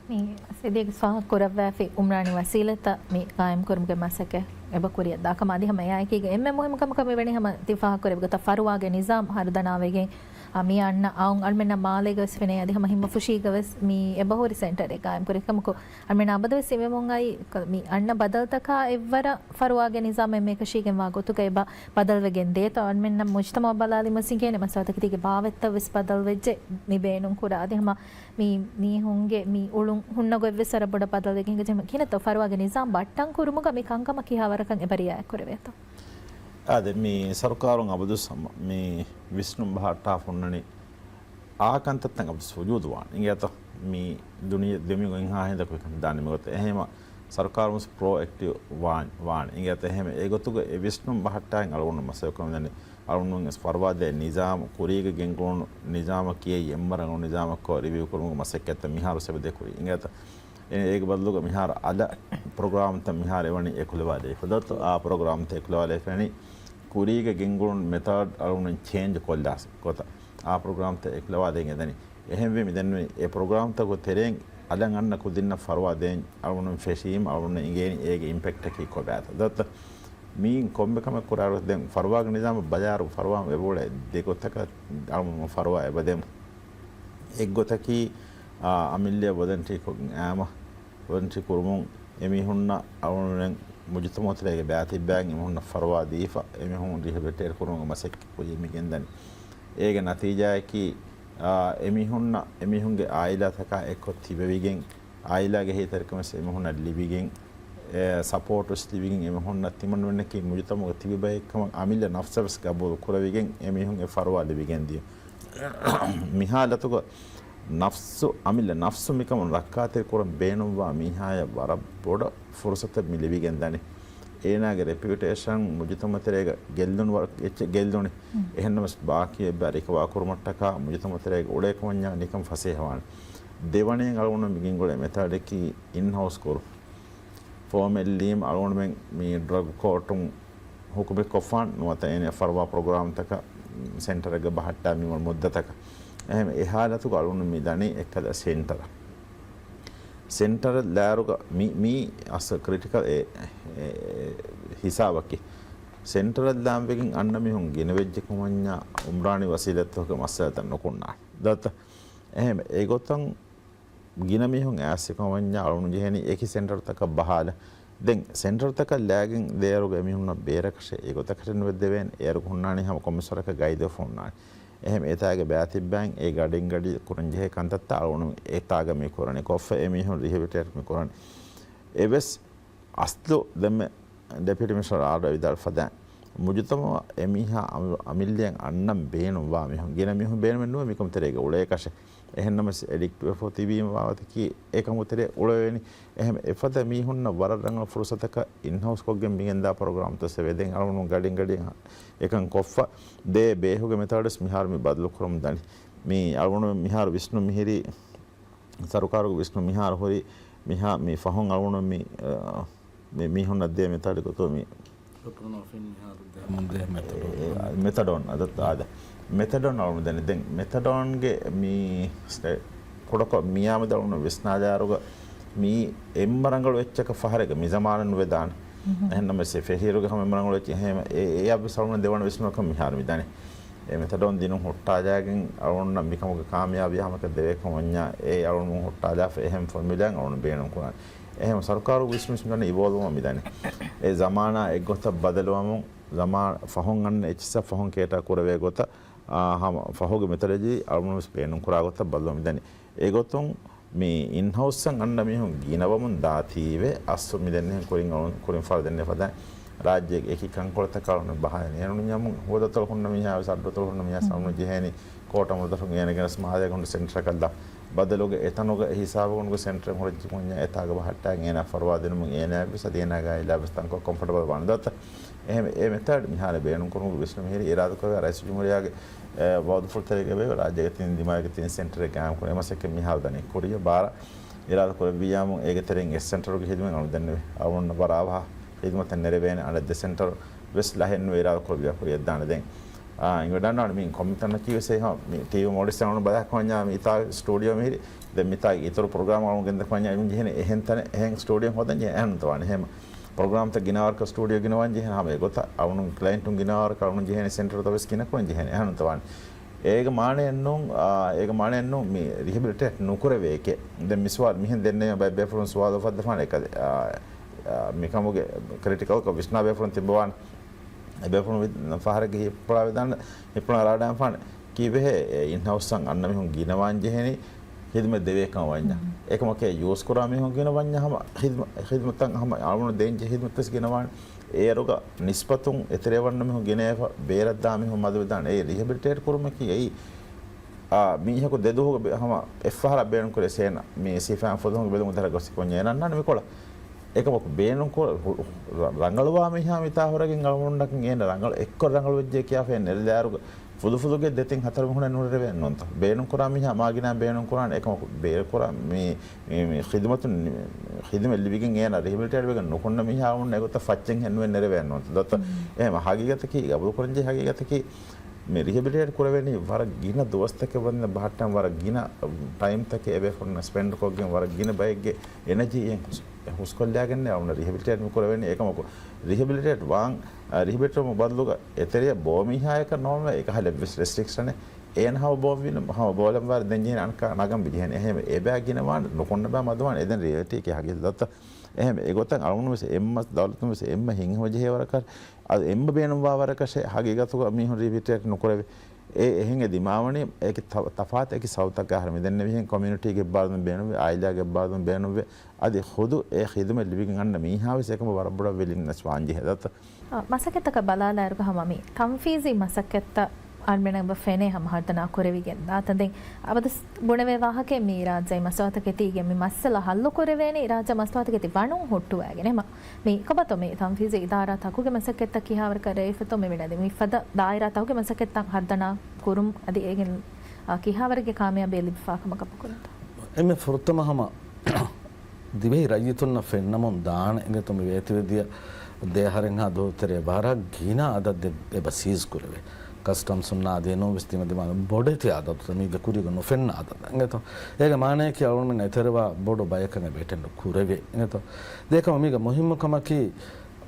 މި ސިދީގެ ފާހަގަ ކުރައްވާފި އުމްރާނީ ވަސީލަތްތައް މި ޤާއިމް ކުރުމުގެ މަސައްކަތް އެބަ ކުރިއަށް ދާ ކަމަށް އަދި ހަމަ އެއާއެކީގަ އެންމެ މުހިއްމު ކަމަކަށް މިވަނީ ހަމަ ތި ފާހަގަ ކުރެއްވި ގޮތަށް ފަރުވާގެ ނިޒާމް ހަރުދަނާވެގެން، އާ، މި އަންނަ އައުން އަޅުމެންނަށް މާލޭގަ ވެސް ފެނޭ އަދި ހަމަ ހިންމަފުށީގަ ވެސް މި އެބަހުރި ސެންޓަރެއް ޤާއިމް ކުރި ކަމަކު، އަޅުމެން އަބަދު ވެސް އިވެމުން އައި މި އަންނަ ބަދަލުތަކާ އެއްވަރަށް ފަރުވާގެ ނިޒާމް އެންމެ ކަށީގެންވާ ގޮތުގަ އެބަ ބަދަލުވެގެން ދޭތޯ. އަޅުމެންނަށް މުޖްތަމައަށް ބަލާލީމަ ސިނގޭނެ މަސައްކަތަކީ ބާވަތްތައް ވެސް ބަދަލުވެއްޖެ މި ބޭނުން ކުރާ. އަދި ހަމަ މި މީހުންގެ މި އުޅުން ހުންނަ ގޮތްވެސް ވަރަށް ބޮޑަށް ބަދަލުވެގެން ހިނގައްޖެ. ކިހިނެއްތޯ ފަރުވާގެ ނިޒާމް ބައްޓަން ކުރުމުގަ މި ކަންކަމަށް ކިހާވަރަކަށް އެބަ ރިއާޔަތް ކުރެވޭތޯ؟ އާދެ، މި ސަރުކާރުން އަބަދުސް ހަމަ މި ވިސްނުން ބަހައްޓާފަ ހުންނަނީ އާ ކަންތައްތައް އަބަދުސް ވުޖޫދު ވާން. އިނގޭތަ؟ މި ދުނިޔެ ދެމިގޮތް ހާހިނދަކު ކަން ދާނެ މިގޮތަށް. އެހެމަ ސަރުކާރުން ވެސް ޕްރޯއެކްޓިވް ވާން، ވާން. އިނގޭތަ؟ އެހެމަ އެގޮތުގަ އެ ވިސްނުން ބަހައްޓާއިން އަޅުގަނޑު މަސައްކަތް ކުރަމުން ދަނީ. އަޅުގަނޑު ވެސް ފަރުވާ ދޭ ނިޒާމު ކުރީގަ ގެންގުޅުނު ނިޒާމަކީ އެއީ އެންމެ ރަނގަޅު ނިޒާމެއްކޮށް ރިވިއު ކުރުމުގެ މަސައްކަތްތައް މިހާރު ސެބަދޭ ކުރީ. އިނގޭތަ؟ އެ-، އޭގެ ބަދަލުގަ މިހާރު އަލަށް ޕްރޮގްރާމްތައް މިހާރު އެވަނީ އެކުލަވާލެވިފަ. ދޯ؟ އާ ޕްރޮގްރާމްތައް އެކުލަވާލެވިފަ އެވަނީ ކުރީގަ ގެންގުޅުން މެތާޑް އަޅުގަނޑު ޗޭންޖް ކޮށްލާ ގޮތަށް އާ ޕްރޮގްރާމްތައް އެކުލަވާލެވިގެން އެދަނީ. އެހެންވެ މިދެންނެވި އެ ޕްރޮގްރާމްތަކުގެ ތެރެއިން އަލަށް އަންނަ ކުދިންނަށް ފަރުވާ ދޭން އަޅުގަނޑު ފެށީމަ އަޅުގަނޑު އިނގޭނީ އޭގެ އިމްޕެކްޓަކީ ކޮބާތޯ. ދޯ؟ މީން ކޮންމެ ކަމެއް ކުރާއިރު ދެން ފަރުވާގެ ނިޒާމަށް ބަލާއިރު ފަރުވާ އެބައުޅޭ ދެ ގޮތަކަށް އަޅުގަނޑު ފަރުވާ އެބަދެމު. އެއްގޮތަކީ، އާ، އަމިއްލައަށް ވޮލަންޓްރީކޮށް އައިމަ ވޮލަންޓްރީ ކުރުމުން އެމީހުންނަށް އަޅުގަނޑުމެން މުޖުތަމަޢު ތެރޭގެ ބައިތިއްބައިން އެމީހުންނަށް ފަރުވާ ދީފަ، އެމީހުން ރިހެބިލިޓޭޓް ކުރުމުގެ މަސައްކަތް ކުރިޔަށް މި ގެންދަނީ. އޭގެ ނަތީޖާއަކީ، އާ، އެމީހުންނަށް އެމީހުންގެ އާއިލާތަކާ އެއްކޮށް ތިބެވިގެން، އާއިލާގެ އެހީތެރިކަމެއް ވެސް އެމީހުންނަށް ލިބިގެން، އެ، ސަޕޯޓް ވެސް ލިބިގެން، އެމީހުންނަށް ތިމަންމެންނަކީ މުޖުތަމަޢުގަ ތިބި ބައެއްކަމަށް އަމިއްލަ ނަފްސަށް ވެސް ގަބޫލު ކުރެވިގެން، އެމީހުން އެ ފަރުވާ ލިބިގެން ދިޔުން. މި ހާލަތުގަ ނަފްސު، އަމިއްލަ ނަފްސު މިކަމުން ރައްކާތެރި ކުރަން ބޭނުންވާ މީހާޔަށް ވަރަށް ބޮޑަށް ފުރުސަތެއް މި ލިބިގެން ދަނީ. އޭނާގެ ރެޕިއުޓޭޝަން މުޖުތަމަޢު ތެރޭގަ ގެއްލުނު ވަރަށް އެއްޗެއް ގެއްލުނީ. އެހެންނަމަވެސް ބާކީ އެއްބައި ރިކަވާ ކުރުމަށްޓަކާ މުޖުތަމަޢު ތެރޭގަ އުޅޭ ކަމަށްޏާ ނިކަން ފަސޭހަވާނެ. ދެވަނައިން އަޅުގަނޑު މި ގެންގުޅޭ މެތާޑަކީ އިންހައުސް ކުރުން. ފޯމަލް ލީމް އަޅުގަނޑުމެން މި ޑްރަގް ކޯޓުން ހުކުމެއް ކޮށްފާން ނުވަތަ އޭނެ ފަރުވާ ޕްރޮގްރާމްތަކަށް ސެންޓަރެއްގަ ބަހައްޓާ މި މުއްދަތަކަށް. އެހެން އެ ހާލަތުގަ އަޅުގަނޑު މި ދަނީ އެއްކަލަ ސެންޓަރ. ސެންޓަރ ލާރުގަ މި، މީ އަސް ކްރިޓިކަލް އެ، އެ، ހިސާބަކީ. ސެންޓަރ ލާންވެގެން އަންނަ މީހުން ގިނަވެއްޖެ ކަމަށްޏާ އުމްރާނީ ވަސީލަތްތަކުގެ މައްސަލަތައް ނުކުންނާނެ. ދޯ؟ އެހެން އެގޮތަށް ގިނަ މީހުން އައިސް ކަމަށްޏާ އަޅުގަނޑު ޖެހެނީ އެކި ސެންޓަރތަކަށް ބަހާލަން. ދެން ސެންޓަރތަކަށް ލާގެން ދޭއިރުގަ އެމީހުންނަށް ބޭރަކަށެއް އެގޮތަކަށެއް ނުވެ ދެވޭނެ. އޭރުގަ ހުންނާނީ ހަމަ ކޮންމެސްވަރަކަށް ގައިދުވެފަ ހުންނާނެ. އެހެން އެތާގެ ބައިތިއްބައިން އެ ގަޑިން ގަޑި ކުރަން ޖެހޭ ކަންތައްތައް އަޅުގަނޑު އެތާގަ މި ކުރަނީ. ކޮށްފަ އެމީހުން ރިހެބިލިޓޭޓް މި ކުރަނީ. އެވެސް އަސްލު ދެންމެ ޑެޕިއުޓީ މިނިސްޓަރ އާރް ވިދާޅު ފަދައިން މުޖުތަމަޢަށް އެމީހާ އަމި-، އަމިއްލައަށް އަންނަން ބޭނުންވާ މީހުން، ގިނަ މީހުން ބޭނުމެއް ނުވޭ މިކަމު ތެރޭގަ އުޅޭކަށެއް. އެހެންނަމަވެސް އެޑިކްޓްވެފަ ތިބީމަ ވާވަތަކީ އެކަމު ތެރޭ އުޅެވޭނީ. އެހެން އެފަދަ މީހުންނަށް ވަރަށް ރަނގަޅު ފުރުސަތަކަށް އިންހައުސް ކޮށްގެން މިގެންދާ ޕްރޮގްރާމްތައް ސެވެދެން އަޅުގަނޑު ގަޑިން ގަޑިއަށް އެކަން ކޮށްފަ ދޭ ބޭހުގެ މެތަޑުވެސް މިހާރު މި ބަދަލު ކުރަމުން ދަނީ. މި އަޅުގަނޑު މިހާރު ވިސްނު މިހިރީ ސަރުކާރުގެ ވިސްނުން މިހާރު ހުރި މިހާ-، މި ފަހުން އަޅުގަނޑު މި، އަ، މި މީހުންނަށް ދޭ މިތައް ގޮތުން މި ޕްރޮޕްރޮނޯފިން މިހާރު ދޭ-، މުން ދޭ މެތަޑޯން. އެ، އެ، މެތަޑޯން އަދަ އާދަ. މެތަޑޯން އަޅުގަނޑު ދެން، ދެން މެތަޑޯންގެ މި ސްޓެ-، ކުޑަކޮށް މިޔާމެދު އަޅުގަނޑު ވިސްނާލާއިރުގަ މީ އެންމެ ރަނގަޅު އެއްޗަކަށް ފަހަރެއްގަ މި ޒަމާނަށް ނުވެދާނެ. އެހެންނަމަވެސް އެ ފެށިއިރުގަ ހަމަ އެންމެ ރަނގަޅު އެއްޗެއް އެހެން އެ، އެއަށްވެސް އަޅުގަނޑު ދެވަނަ ވިސްނުމަކަށް މިހާރު މި ދަނީ. އެ މެތަޑޯން ދިނުން ހުއްޓާލާގެން އަޅުގަނޑު މިކަމުގެ ކާމިޔާބީ ހަމަކަށް ދެވޭކަމަށް ވަންޏާ އެ އަޅުގަނޑު ހުއްޓާލާފަ އެހެން ފޮމިއުލާއެއް އަޅުގަނޑު ބޭނުން ކުރާނެ. އެހެން ސަރުކާރު ވިސްނުން ވިސްނުން އިވޯލްވުމަށް މިދަނީ. އެ ޒަމާނާ އެއްގޮތަށް ބަދަލުވަމުން، ޒަމާން ފަހުން އަންނަ އެއްޗިއްސަށް ފަހުން ކޭޓާ ކުރެވޭ ގޮތަށް، އާ، ހަމަ ފަހުގެ މެތަޑޮލޮޖީ އަޅުގަނޑު ވެސް ބޭނުން ކުރާ ގޮތަށް ބަދަލުވަމުން މިދަނީ. އެގޮތުން މި އިންހައުސްއަށް އަންނަ މީހުން ގިނަވަމުން ދާތީވެ، އަސްލު މި ދެންނެހިން ކުރިން އަޅުން، ކުރިން ފަހަރު ދެންނެ ފަދަ ރާއްޖޭގެ އެކި ކަންކޮޅުތަކަށް އަޅުން ބަހާ ނޭނުން ޔަމުން ހުވަދަތޮޅު ހުންނަ މީހާ ވެސް އައްޑުތޮޅު ހުންނަ މީހާ ސަމްނު ޖެހޭނީ ކޯޓަށް މުދަފުން އޭނަގެނަސް މާލޭގަ ހުންނަ ސެންޓަރަކަށް ދާ ބަދަލުގެ އެތަނުގަ ހިސާބުގަނޑުގެ ސެންޓަރެއް ހުރެއްޖެ ކުންޏާ އެތާގަ ބަހައްޓާ އޭނާ ފަރުވާ ދިނުމުން އޭނާ ވެސް އަދި އޭނާގެ އާއިލާ ވެސް ތަންކޮށް ކޮމްފަޓަބަލް ވާނެ ދޯތަ؟ އެހެން އެ މެތަޑް މިހާރު ބޭނުން ކުރުމުގެ ވިސްނުން މިހިރީ އިރާދަ ކުރެވޭ ރައީސުލްޖުމްހޫރިއްޔާގެ އެ، ވައުދުފުޅު ތެރޭގަ އެބަ ރާއްޖޭގެ ތިން ދިމާއެއްގެ ތިން ސެންޓަރެއް ގާއިމް ކުރުން. އެ މަސައްކަތް މިހާރު ދަނީ ކުރިއަށް ބާރަށް އިރާދަ ކުރެއްވިއްޔާމު އޭގެ ތެރެއިން އެއް ސެންޓަރުގެ ހިދުމަތް އަޅުގަނޑު ދެންނެވި. އަޅުގަނޑު ވަރަށް އަވަހަށް ހިދުމަތެއް ނެރެވޭނެ އަނެއް ދެ ސެންޓަރު ވެސް ލަހެއް ނުވެ އިރާދަ ކުރެއްވިޔާ ކުރިއަށް ދާނެ. ދެން، އާ، އިނގިވަޑާން މި ކޮންމެ ތަނަކީ ވެސް އެހާ މި ޓީވީ މޯލްޑިވްސް އަޅުގަނޑު ބަލާ ކުރަންޏާ މި އިތާ ސްޓޫޑިއޯ މިހިރީ. ދެން މިތާ އިތުރު ޕްރޮގްރާމް އަޅުގަނޑު ގެންދަ ކުރަންޏާ އިވުން ޖެހޭނެ އެހެން ތަނެއް އެހެން ސްޓޫޑިއޯ ހޯދަން ޖެހޭ އެހެން ނުތަވާނެ. އެހެން ޕްރޮގްރާމްތައް ގިނަވާރަކަށް ސްޓޫޑިއޯ ގިނަވާން ޖެހޭ ހަމަ އެގޮތަށް އަޅުނު ކްލައިންޓުން ގިނަވާރަކަށް އަޅުނު ޖެހޭނެ ސެންޓަރުތައް ވެސް ގިނަ ކުރަން ޖެހޭނެ އެހެން ނުތަވާނެ. އޭގެ މާނައެއް ނޫން، އާ، އޭގެ މާނައެއް ނޫން މި ރިހެބިލިޓޭޓް ނުކުރެވޭކޭ. ދެން މި ސުވާލު މިހެން ދެންނެވި ބައެއް ބޭފުޅުން ސުވާލު އުފައްދަފާނެ އެކަލެ، އާ، އާ، މިކަމުގެ ކްރިޓިކަލްކޮށް ވިސްނާ ބޭފުޅުން ތިއްބަވާނެ. އެބޭފުޅުން ވި-، ފަހަރެއްގެ ހިއްޕުޅާ ވެދާނެ، ހިއްޕުޅާ ރާޑާންފާނެ. ކީއްވެހޭ، އެ އިންހައުސްއަށް އަންނަ މީހުން ގިނަވާން ޖެހެނީ ހިދުމަތް ދެވޭކަމަށް ވަންޏާ. އެކަމަކޭ ޔޫސްކުރާ މީހުން ގިނަވަންޏާ ހަމަ ހިދުމަ-، ހިދުމަތަށް ހަމަ އަޅުގަނޑު ދޭންޖެހޭ ހިދުމަތްވެސް ގިނަވާނެ. އޭރުގަ ނިސްބަތުން އެތެރޭ ވަންނަ މީހުން ގިނަވެފަ ބޭރަށްދާ މީހުން މަދުވެދާނެ. އެ ރިހެބިލިޓޭޓް ކުރުމަކީ އެއީ، އާ، މީހަކު ދެ ދުވަހުގެ ބެ-، ހަމަ އެއްފަހަރާ ބޭނުންކުރި ސޭނަ މި ސީފާން ފުދުހުން ބެލުމުގެ ދަރަ ގޮސް ކޮންޏެއް އެނަންނާނެ މިކޮޅަށް. އެކަމަކު ބޭނުންކޮށް ހު-، ރަ-، ރަނގަޅުވާ މީހާ މިތާ ހުރެގެން އަޅުގަނޑަކަށް އޭނަ ރަނގަޅު އެއްކޮށް ރަނގަޅުވެއްޖެ ކިޔާފައި ނެރެލާއިރުގަ ފުދުފުދުގެ ދެތިން ހަތަރު މީހުނެއް ނުރެރެވޭ ނޫންތަ؟ ބޭނުންކުރާ މީހާ މާގިނާ ބޭނުންކުރާނެ. އެކަމަކު ބޭރުކުރާ މި، މި، މި ޚިދުމަތު، ޚިދުމަތް ލިބިގެން އޭނަ ރިހެބިލިޓޭޓް ވެގެން ނުކުންނަ މީހާ އޮންނަ އެގޮތަށް ފައްޗެއްހެން ނުވެ ނެރެވޭ ނޫންތަ؟ ދޯތަ؟ އެހެމަ ހަގީގަތަކީ، ގަބޫލުކުރަންޖެހޭ ހަގީގަތަކީ، މި ރިހެބިލިޓޭޓް ކުރެވެނީ ވަރަށް ގިނަ ދުވަސްތަކެއް ވަންދެން ބަހައްޓަން، ވަރަށް ގިނަ ޓައިމްތަކެއް އެބޭފުޅުންނަށް ސްޕެންޑް ކޮށްގެން، ވަރަށް ގިނަ ބައެއްގެ އެނަޖީއެއް ހުސް-، ހުސްކޮށްލާގެންނޭ އަޅުގަނޑަށް ރިހެބިލިޓޭޓް މި ކުރެވެނީ. އެކަމަކު ރިހެބިލިޓޭޓް ވާން، އަ، ރިހެބިލިޓޭޓް ބަދަލުގަ އެތެރެއަށް ބޯ މީހާޔަކަށް ނޯންނަ އެކަހަލަ ވެސް ރެސްޓްރިކްޝަނެއް އޭނަ ހަމަ ބޯ ވީނަ، ހަމަ ބޯލަން ވާރެ ދެން ޖެހޭނެ އަނެއްކާ ނަގަން ބި ޖެހޭނެ. އެހެން އެބައި ގިނަވާން ނުކޮންނަ ބައި މަދުވާން އެދެން ރިއަލިޓީ ކި ހަގީގަތަށް. އެހެން އެގޮތަށް އަޅުގަނޑު ވެސް އެއްމަސް ދައުލަތުން ވެސް އެއްމަ ހިނގަމަ ޖެހޭ ވަރަކަށް އަދި އެއްމަ ބޭނުންވާ ވަރަކަށެއް ހަގީގަތުގަ މީހުން ރިހެބިލިޓޭޓް ނުކުރެވޭ. އެ އެހެން އެ ދިމާވަނީ އޭގެ ތަ-، ތަފާތު އެކި ސަބަބުތަކާ ހަރު މިދެންނެވިހެން ކޮމިއުނިޓީގެ އެއްބާރުލުން ބޭނުންވެ، އާއިލާގެ އެއްބާރުލުން ބޭނުންވެ، އަދި ޚުދު އެ ޚިދުމަތް ލިބިގެން އަންނަ މީހާ ވެސް އެކަމަށް ވަރަށް ބޮޑަށް ވިލިންނަސް ވާންޖެހޭ ދަތަ. އާ، މަސައްކަތްތަކަށް ބަލާލާއިރުގަ ހަމަ މި ތަންފީޒީ މަސައްކަތްތައް އަޅުމެނަށް އެބަ ފެނޭ ހަމަ ހަރުދަނާ ކުރެވިގެން ދާތަން. ދެން އަބަދުސް ބުނެވޭ ވާހަކައެއް މީ ރާއްޖޭ މަސްތުވާތަކެތީގެ މި މައްސަލަ ހައްލު ކުރެވޭނީ ރާއްޖެ މަސްތުވާތަކެތި ވަނުން ހުއްޓުވައިގެން. އެމަ މި ކޮބާތޯ މި ތަންފީޒީ އިދާރާ ތަކުގެ މަސައްކަތްތައް ކިހާވަރަކަށް ރޭވިފަތޯ މި ވިނަދި މި ފަދަ ދާއިރާ ތަކުގެ މަސައްކަތްތައް ހަރުދަނާ ކުރުން އަދި އޭގެން، އާ، ކިހާވަރެއްގެ ކާމިޔާބީ ލިބިފާ ކަމަކަށް ކުރުންތޯ؟ އެންމެ ފުރަތަމަ ހަމަ ދިވެހި ރައްޔިތުންނަށް ފެންނަމުން ދާނެ އިނގޭތޯ މި ވޭތުވެދިޔަ ދެ އަހަރެއްހާ ދުވަހު ތެރޭ ވަރަށް ގިނަ އަދަދެއް އެބަ ސީޒް ކުރެވޭ. ކަސްޓަމްސް ހުންނާ އަދި އެނޫން ވެސް ދިމަދިމާ ބޮޑެތި އަދަދުތައް މީގެ ކުރީގަ ނުފެންނަ އަދަދެއް އިނގޭތޯ. އޭގެ މާނަޔަކީ އަޅުގަނޑުމެން އެތެރެވާ ބޮޑު ބަޔަކަށް އެބަ އެޓެންޑް ކުރެވޭ އިނގޭތޯ. ދެކަމަ މީގަ މުހިއްމު ކަމަކީ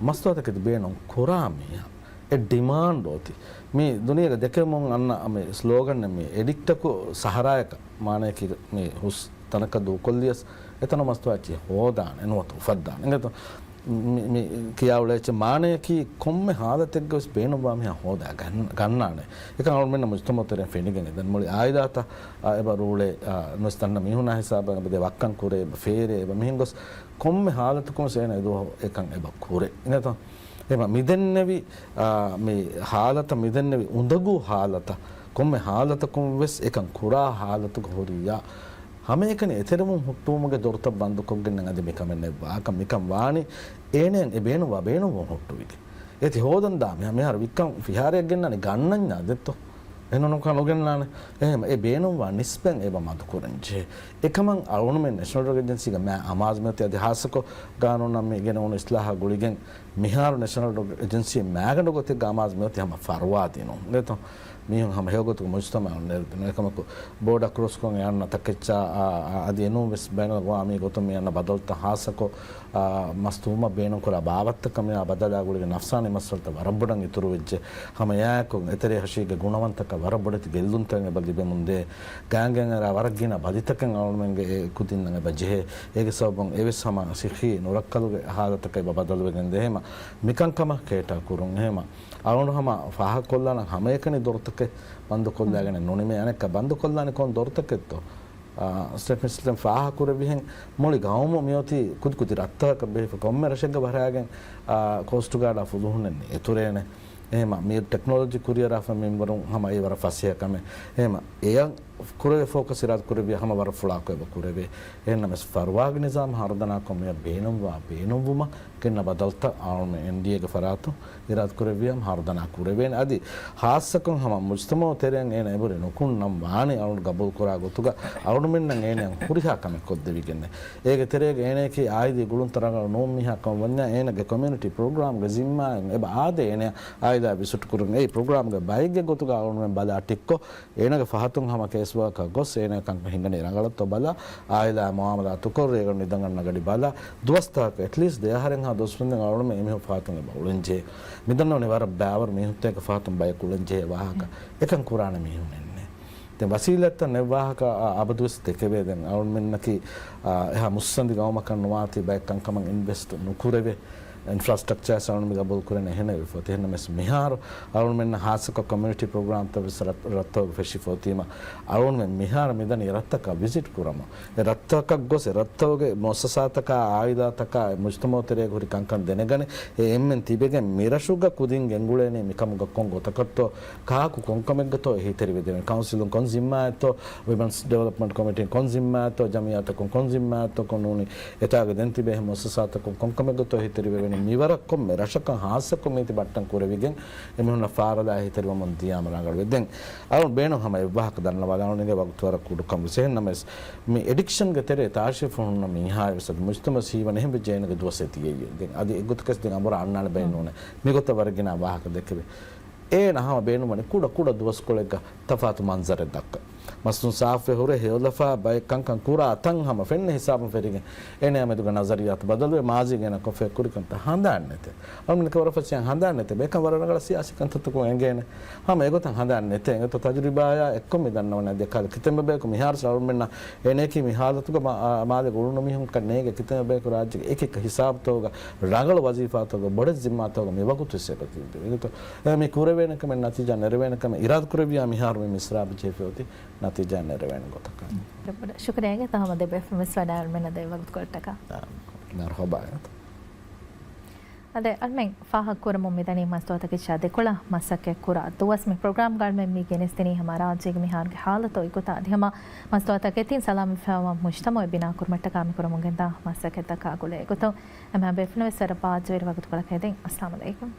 މަސްތުވާތަކެތި ބޭނުން ކުރާ މީހާ އެ ޑިމާންޑް އޮތީ. މި ދުނިޔޭގަ ދެކެމުން އަންނަ މި ސްލޯގަން މި އެޑިކްޓަކު ސަހަރާޔަކަށް މާނަޔަކީ މި ހުސް ތަނަކަށް ދޫކޮށްލިޔަސް އެތަނަށް މަސްތުވާއެއްޗެއް ހޯދާނެ ނުވަތަ އުފައްދާނެ. އިނގޭތޯ މި، މި ކިޔާ އުޅޭ އެއްޗެއް މާނަޔަކީ ކޮންމެ ހާލަތެއްގަ ވެސް ބޭނުންވާ މީހާ ހޯދާ ގަން-، ގަންނާނެ. އެކަން އަޅުމެންނަށް މުޖުތަމަޢު ތެރެއިން ފެނިގެން އެދެން މުޅި އާއިލާތައް، އާ، އެބަ ރޫޅޭ، އާ، ނުވެސް ދަންނަ މީހުނާ ހިސާބަށް އެބަ ދޭ ވައްކަން ކުރޭ، އެބަ ފޭރޭ، އެބަ މިހެން ގޮސް ކޮންމެ ހާލަތަކުން ވެސް އޭނަ އެދުވަހު އެކަން އެބަ ކުރޭ. އިނގޭތޯ؟ އެމަ މިދެންނެވި، އާ، މި ހާލަތަށް މިދެންނެވި އުނދަގޫ ހާލަތަށް ކޮންމެ ހާލަތަކުން ވެސް އެކަން ކުރާ ހާލަތުގަ ހުރިއްޔާ، ހަމައެކަނި އެތެރެވުން ހުއްޓުވުމުގެ ދޮރުތައް ބަންދުކޮށްގެން އަދި މިކަމެއް ނެއްވާކަށް މިކަން ވާނީ އޭނައަށް އެ ބޭނުންވާ ބޭނުންވުން ހުއްޓުވިގެން. އޭތި ހޯދަން ދާ މިހާ މިހާރު ވިއްކަން ފިހާރައެއް ގެންނާނީ ގަންނަންޏާ ދެއްތޯ؟ އެހެން ނޫންކަން ނުގެންނާނެ. އެހެން އެ ބޭނުންވާ ނިސްބަތް އެބަ މަދުކުރަން ޖެހޭ. އެކަމަށް އަޅުގަނޑުމެން ނެޝަނަލް ޑްރަގް އެޖެންސީގެ މާ އަމާޒު މިއޮތީ އަދި ހާއްސަކޮށް ގާނޫނަށް މި ގެނެވުނު އިސްލާހާ ގުޅިގެން މިހާރު ނެޝަނަލް ޑްރަގް އެޖެންސީ މާގަނޑު ގޮތެއްގަ އަމާޒު މިއޮތީ ހަމަ ފަރުވާ ދިނުން. ދެއްތޯ؟ މީހުން ހަމަ ހެޔޮގޮތުގަ މުޖުތަމަޢުން ނެރެދިނުން. އެކަމަކު ބޯޑަށް ކްރޮސްކޮށް އެ އަންނަ ތަކެއްޗާ، އާ، އާ، އަދި އެނޫން ވެސް ބައިނަލްއަގްވާމީ ގޮތުން މި އަންނަ ބަދަލުތައް ހާއްސަކޮށް، އާ، މަސްތުވުމަށް ބޭނުންކުރާ ބާވަތްތަކަށް މި އާ ބަދަލާ ގުޅިގެން ނަފްސާނީ މައްސަލަތައް ވަރަށް ބޮޑަށް އިތުރުވެއްޖެ. ހަމަ އެއާއެކު އެތެރޭ ހަށީގެ ގުނަވަންތަކަށް ވަރަށް ބޮޑެތި ގެއްލުންތައް އެބަ ލިބެމުންދޭ. ގާނގެން އަރާ ވަރަށް ގިނަ ބަލިތަކެއް އަޅުމެންގެ އެ ކުދިންނަށް އެބަ ޖެހޭ. އޭގެ ސަބަބުން އެވެސް ހަމަ ސިއްހީ ނުރައްކަލުގެ ހާލަތަކަށް އެބަ ބަދަލުވެގެން ދޭ. ހަމަ މިކަންކަމަށް ކޭޓާ ކުރުން. އެހެމަ އަޅުން ހަމަ ފާހަގަކޮށްލާނަން ހަމައެކަނި ދޮރުތަކެއް ބަންދުކޮށްލާގެނެއް ނޫނީމޭ. އަނެއްކާ ބަންދުކޮށްލާނީ ކޮން ދޮރުތަކެއްތޯ؟ އާ، ސްޓޭޓްމަންޓްސް ފާހަގަ ކުރެއްވިހެން މުޅި ގައުމު މިއޮތީ ކުދިކުދި ރަށްތަކަކަށް ބެހިފަ ކޮންމެ ރަށެއްގަ ވަރާގެން، އާ، ކޯސްޓް ގާޑާ ފުލުހުންނެއް އެތުރޭނެ. އެހެމަ މި ޓެކްނޮލޮޖީ ކުރިއަރާފަ މިންވަރުން ހަމަ އެ ވަރަށް ފަސޭހަ ކަމެއް. އެހެމަ އެޔަށް ކުރެވޭ ފޯކަސް އިރާދަ ކުރެއްވިޔާ ހަމަ ވަރަށް ފުޅާކޮށް އެބަ ކުރެވޭ. އެހެންނަމަވެސް ފަރުވާގެ ނިޒާމް ހަރުދަނާކޮށް މިއަށް ބޭނުންވާ ބޭނުންވުމަށް ގެންނަ ބަދަލުތައް އަޅުމެ އެންޑީއޭގެ ފަރާތުން އިރާދަ ކުރެއްވިޔާ ހަރުދަނާ ކުރެވޭނެ. އަދި ހާއްސަކޮށް ހަމަ މުޖްތަމައު ތެރެއިން އޭނަ އެބުރި ނުކުންނަން ވާނީ އަޅުން ގަބޫލު ކުރާ ގޮތުގަ އަޅުމެންނަށް އޭނައަށް ހުރިހާ ކަމެއް ކޮށްދެވިގެންނެ. އޭގެ ތެރޭގަ އޭނަޔަކީ އާއިލީ ގުޅުންތައް ރަނގަޅު ނޫން މީހާ ކަމަށް ވަންޏާ އޭނަގެ ކޮމިއުނިޓީ ޕްރޮގްރާމްގެ ޒިންމާއިން އެބަ އާދޭ އޭނަޔަށް އާއިލާ ވިޒިޓް ކުރުން. އެއީ ޕްރޮގްރާމްގެ ބައެއްގެ ގޮތުގަ އަޅުމެން ބަލާ ޓިކްކޮށް އޭނަގެ ފަހަތުން ހަމަ ކޭސް ވާކަށް ގޮސް އޭނަ ކަންކަން ހިނގަނީ ރަނގަޅަށްތޯ ބަލާ، އާއިލާ މުއާމަލާތުކޮށް ރޭގަނޑު ނިދަން އަންނަ ގަޑި ބަލާ، ދުވަސްތަކަކަށް އެޓްލީސްޓް ދެ އަހަރެއްހާ ދުވަސް ވަންދެން އަޅުމެން އެމީހުން ފަހަތުން އެބަ އުޅެންޖެހޭ. މިދަންނަވަނީ ވަރަށް ބައިވަރު މީހުންތަކެއް ފަހަތުން ބައެއް އުޅެންޖެހޭ ވާހަކަ. އެކަން ކުރާނެ މީހުން އެއްނެ. ދެން ވަސީލަތްތައް ނެއްވާހަކަ އަ-، އަބަދުވެސް ދެކެވޭ. ދެން އަޅުމެންނަކީ، އާ، އެހާ މުއްސަނދި ގައުމަކަށް ނުވާތީ ބައެއް ކަންކަމަށް އިންވެސްޓް ނުކުރެވޭ. އިންފްރާސްޓްރަކްޗާސް އަޅުން މި ގަބޫލު ކުރަން އެހެނެއް ވެފަ. އެހެންނަމަވެސް މިހާރު އަޅުމެންނަށް ހާއްސަކޮށް ކޮމިއުނިޓީ ޕްރޮގްރާމްތައް ވެސް ރަށް-، ރަށްތަކުގަ ފެށިފަ އޮތީމަ، އަޅުންމެން މިހާރު މިދަނީ ރަށްތަކަށް ވިޒިޓް ކުރަމުން. އެ ރަށްތަކަށް ގޮސް އެ ރަށްތަކުގެ މުއައްސަސާތަކާ، އާއިލާތަކާ، އެ މުޖްތަމައު ތެރޭގަ ހުރި ކަންކަން ދެނެގަނެ، އެ އެންމެން ތިބެގެން މިރަށުގަ ކުދިން ގެންގުޅޭނީ މިކަމުގަ ކޮން ގޮތަކަށްތޯ، ކާކު ކޮންކަމެއްގަތޯ އެހީތެރިވެދެވެން. ކައުންސިލުން ކޮން ޒިންމާއެއްތޯ، ވިމަންސް ޑިވެލޮޕްމަންޓް ކޮމިޓީން ކޮން ޒިންމާއެއްތޯ، ޖަމިއްޔާތަކުން ކޮން ޒިންމާއެއްތޯ ކޮން ނޫނީ، އެތާގަ ދެން ތިބޭ އެހެން މުއައްސަސާތަކުން ކޮންކަމެއްގަތޯ އެހީތެރިވެވެނީ. މިވަރަށް ކޮންމެ ރަށަކަށް ހާއްސަކޮށް މީތި ބައްޓަން ކުރެވިގެން އެމީހުންނަށް ފާރަލާ އެހީތެރިވަމުން ދިޔާމަ ރަނގަޅުވޭ. ދެން އަޅުން ބޭނުން ހަމަ އެއްވާހަކަ ދަންނަވާލާނެ އަޅުން އިނގޭ ވަގުތު ވަރަށް ކުޑަކަން ވެސް. އެހެންނަމަވެސް މި އެޑިކްޝަންގެ ތެރޭ ތާށިފަ ހުންނަ މީހާއެއް ވެސް އަދި މުޖްތަމައު ހީވަނީ އެހެން ވެއްޖެ އޭނަގެ ދުވަސް އެ ދިޔައީ. ދެން އަދި އެއްގޮތަކަސް ދެން އަނބުރާ އަންނާނެ ބައެއް ނޫނޭ. މިގޮތަށް ވަރަށް ގިނަ ވާހަކަ ދެކެވޭ. އޭނަ ހަމަ ބޭނުންވަނީ ކުޑަ ކުޑަ ދުވަސްކޮޅެއްގަ ތަފާތު މަންޒަރެއް ދައްކަން. މަސްތުން ސާފުވެ ހުރެ ހެޔޮލަފާ ބައެއް ކަންކަން ކުރާ ތަން ހަމަ ފެންނަ ހިސާބުން ފެށިގެން އޭނަޔާ މެދުގަ ނަޒަރިއްޔާތު ބަދަލުވެ، މާޒީގަ އޭނަ ކޮށްފައި ކުރިކަންތައް ހަނދާން ނެތޭ. އަޅުމެން ވަރަށް ފަސޭހަ ހަނދާން ނެތޭ. އެކަން ވަރަށް ރަނގަޅަށް ސިޔާސީ ކަންތައްތަކުން އެނގޭނެ. ހަމަ އެގޮތަށް ހަނދާން ނެތޭ. އެގޮތަށް ތަޖުރިބާޔާ އެއްކޮށް މި ދަންނަވަނީ އަދި އެކަހަލަ ކިތަންމެ ބަޔަކު މިހާރު އަޅުމެންނަށް އޭނަޔަކީ މި ހާލަތުގަ މާ-، އާ، މާލޭގަ އުޅުނު މީހުންކަން ނޭނގެ ކިތަންމެ ބަޔަކު ރާއްޖޭގެ އެކި އެކި ހިސާބުތަކުގަ ރަނގަޅު ވަޒީފާތަކުގަ ބޮޑެތި ޒިންމާތަކުގަ މިވަގުތު ހިސޭބަކީ އެގޮތަށް އެ މި ކުރެވޭނެ ކަމެއް ނަތީޖާ ނެރެވޭނެ ކަމެއް އިރާދަ ކުރެއްވިޔާ މިހާރު މި މިސްރާބު ޖެހިފަ އޮތީ ނަތީޖާ ނެރެވޭނެ ގޮތަކަށް. ޝުކުރިއްޔާ ތަހަމަ ދެބޭފުޅުން ވެސް ވަޑައި އަޅުމެންނަށް ދެއްވި ވަގުތުކޮޅަށްޓަކާ. މަރުހަބާ. އަދި އަޅުމެން ފާހަގަކުރަމުން މިދަނީ މަސްތުވާތަކެއްޗާ ދެކޮޅަށް މަސައްކަތްކުރާ ދުވަސް. މި ޕްރޮގްރާމްގަ އަޅުމެން މި ގެނެސްދިނީ ހަމަ ރާއްޖޭގެ މިހާރުގެ ހާލަތު އޮތްގޮތާ އަދި ހަމަ މަސްތުވާތަކެތިން ސަލާމަތްވެފައިވާ މުޖްތަމަޢެއް ބިނާކުރުމަށްޓަކާ މިކުރަމުން ގެންދާ މަސައްކަތްތަކާ ގުޅޭ ގޮތުން. އެމާ ބޭފުޅުން ވެސް ވަރަށް ބާއްޖަވެރި ވަގުތުކޮޅަކަށް ދެން. އައްސަލާމު ޢަލައިކުމް.